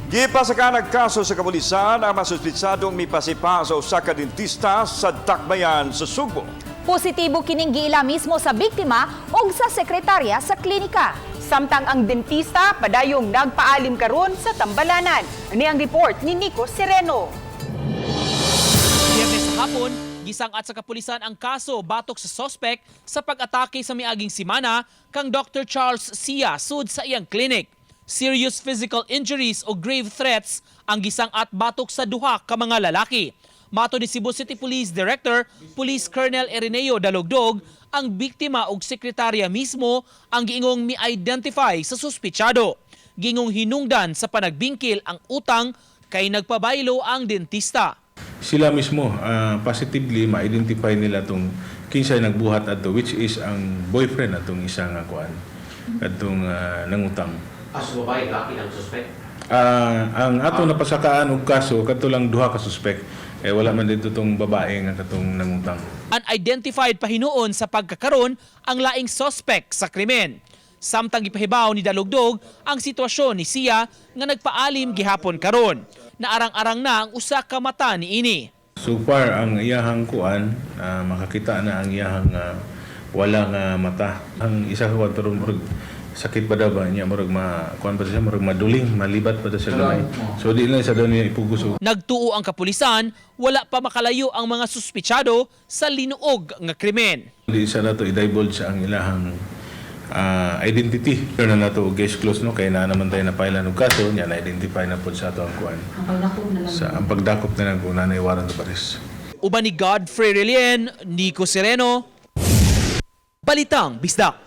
Gipasaka nagkaso sa kapulisan ang masuspitsadong mipasipa sa usa ka dentista sa Dakbayan sa Sugbo. Positibo kining giila mismo sa biktima ug sa sekretarya sa klinika. Samtang ang dentista padayong nagpaalim karon sa tambalanan. Ani ang report ni Nico Sereno. Biyernes sa hapon, gisang-at sa kapulisan ang kaso batok sa sospek sa pag-atake sa miaging simana kang Dr. Charles Sia sud sa iyang clinic. Serious physical injuries o grave threats ang gisang-at batok sa duha ka mga lalaki. Matod ni Cebu City Police Director, Police Colonel Ireneo Dalogdog, ang biktima og sekretarya mismo ang giingong mi-identify sa suspitsado. Gingong hinungdan sa panagbingkil ang utang kay nagpabaylo ang dentista. Sila mismo positively ma-identify nila tong kinsay nagbuhat adto, which is ang boyfriend atong isa nga kuan atong nangutang. Ah, so babae, laki ng suspect. Ang atong napasakaan og kaso kadto lang duha ka suspect eh, wala man dito tong babae nga katong nangutang. Unidentified pahinuon sa pagkakaron ang laing suspect sa krimen. Samtang gipahibaw ni Dalugdog ang sitwasyon ni Sia nga nagpaalim gihapon karon. Naarang-arang na ang usa ka mata niini. So far ang iyahang kuan makakita na ang iyahang wala nga mata. Ang isa ka kuan pero murag sakit pa daw ba niya, murag ma kuan pa siya, murag maduling, malibat pa daw siya gamay. So di lang sa daw niya ipugos og Nagtuo ang kapulisan, wala pa makalayo ang mga suspitsado sa linuog nga krimen. Di sa nato i-divulge ang ilahang identity. Pero na nato og case close, no, kay naa naman tayo na pailan og kaso niya, na-identify na pod sa ato ang kuan. Sa ang pagdakop na lang kung nanay warrant of arrest. Uban ni Godfrey Relien, Nico Sereno, Balitang Bisdak.